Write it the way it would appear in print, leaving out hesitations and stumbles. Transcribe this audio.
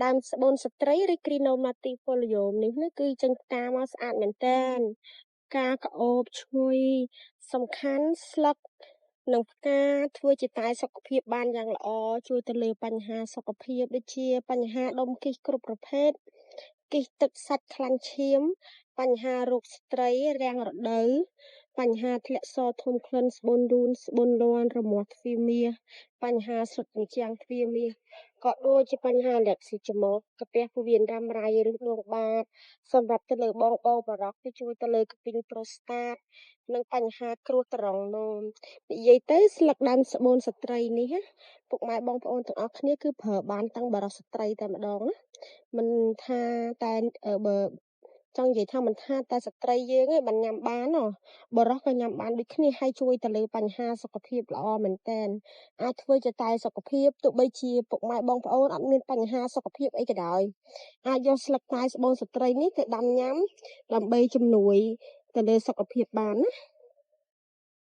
ដើមស្បូនស្ត្រីឬ Crinum latifolium នេះណាគឺចេញផ្កាមកស្អាតមែនទែនផ្កាក្អូបឈ្ងុយសំខាន់ស្លឹកនិងផ្កាធ្វើជាតែសុខភាពបានយ៉ាងល្អជួយទៅលើបញ្ហាសុខភាពដូចជាបញ្ហាដុំគិះគ្រប់ប្រភេទគិះទឹកសាច់ខ្លាញ់ឈាមបញ្ហារោគស្ត្រីរាំងរដូវបញ្ហាធ្លាក់សធំក្លិនស្បូនរូនស្បូនលាន់រមាស់ទ្វារមាសបញ្ហាស្រុតជញ្ជាំងទ្វារមាសក៏ដូចជាបញ្ហាលាក់ស៊ីច្រមុះកាពះពោះវៀនរ៉ាំរ៉ៃឬដួងបាតសម្រាប់ទៅលើបងបងបរោះគឺជួយទៅលើកពីងប្រូស្តាតនិងបញ្ហាគ្រោះត្រង់នោមនិយាយទៅស្លឹកដើមស្បូនស្ត្រីនេះណាពុកម៉ែបងប្អូនទាំងអស់គ្នាគឺប្រើបានតាំងបរោះស្ត្រីតែម្ដងណាមិនថាតែបើចង់និយាយថាមិនថាតែស្ត្រីយើងទេបានញ៉ាំបានណបរោះក៏ញ៉ាំបានដូចគ្នាហើយជួយទៅលើបញ្ហាសុខភាពល្អមែនទែនអាចធ្វើជាតែសុខភាពទោះបីជាពុកម៉ែបងប្អូនអត់មានបញ្ហាសុខភាពអីក៏ដោយអាចយកស្លឹកតែស្បូនស្ត្រីនេះទៅដាំញ៉ាំដើម្បីជំនួយទៅលើសុខភាពបានណា។